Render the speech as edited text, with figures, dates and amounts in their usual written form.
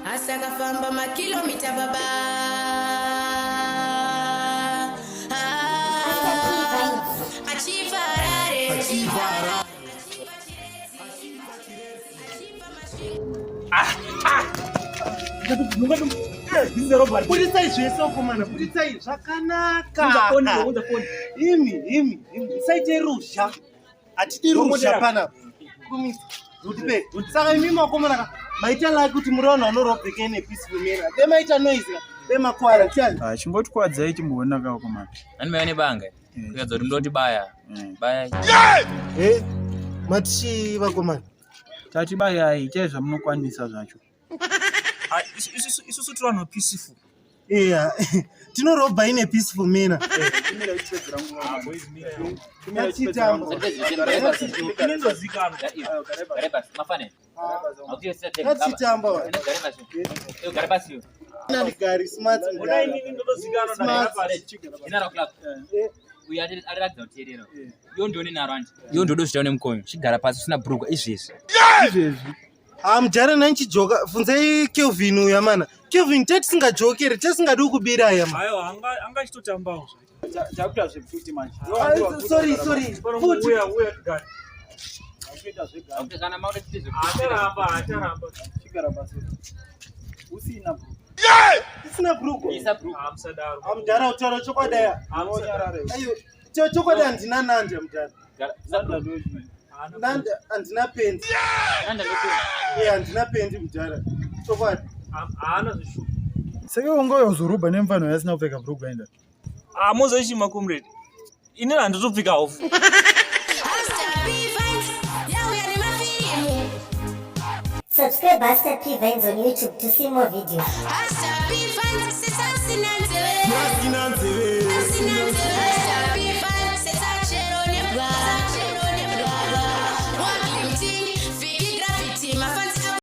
Asi akafamba makilomita baba. Ah, Achiva Harare. Achiva Harare. Buditsai zvese ukomana, buditsai zvakanaka. Imi, imi, imi, musaite ruzha. Hatidi ruzha panapa. Kumisa. Rutipe. Saka imi makomana ka maita like kuti muri vanhu vanorobheka in a peaceful manner. Then maita noise ka. Then makwara chani. Ah, chimbotikwadzai timboona ka vakomana. Nani maiva nebanga? Eh. Kuratidza kuti munoti baya. Eh. Baya. Eh, matichi vakomana. Tati bayai, itai zvamunokwanisa zvacho. Ah, Isusu tiri vanhu peaceful. Iya, tinorobha in a peaceful manner. Ngatitambo. Inozozikanwa. Gare pasi. Mafane. Ngatitambo. Gare pasi. Iwe. Nani smart Ona mudhara. inini ndotozikanwa Smart. ndagara pasi. Inaro club. Uyu ariratidza kuteerera. Iyo ndione naro anje. Iyo ndodo zvitawo nemukonyo. Chigara pasi usina bhurugwa izvezvi. Izvezvi. Ah, mudhara nani chijoka funzai Kelvin uya mana. Kelvin tetisingajokeri, tesingadi kubira ya mana. Aiwa, anga achitotambawo zvake. Takuita zvepfuti manje. Ah, sorry, sorry. Futi. Uya, uya tigare. Takuita zvegani. Kana makuda tiite zvepfuti. Acharamba, acharamba. Chigara pasi. Usina bro. Isina bruko. Isa bhurugwa. Ah, musadaro. Ah, mudhara utaura chokwadi aya. Ah, musadaro. Ayo, chokwadi handina nandi mudhara. Gara. Isa bhurugwa. Haana Nandi handina pendi. Nanda ndopenda. Eh, handina pendi mudhara. Chokwadi. Haana zvishupa. Saka ungoyozorubha nemufano yasina kupfeka bhurugwa enda. Ah, muzochima comrade. Inini handitopfeka hofu. Hasta P Vines, yauya nemafirimu. Subscribe Hasta P Vines on YouTube to see more videos. Hasta P Vines, sisasina nzeve. Asina nzeve. Asina nzeve.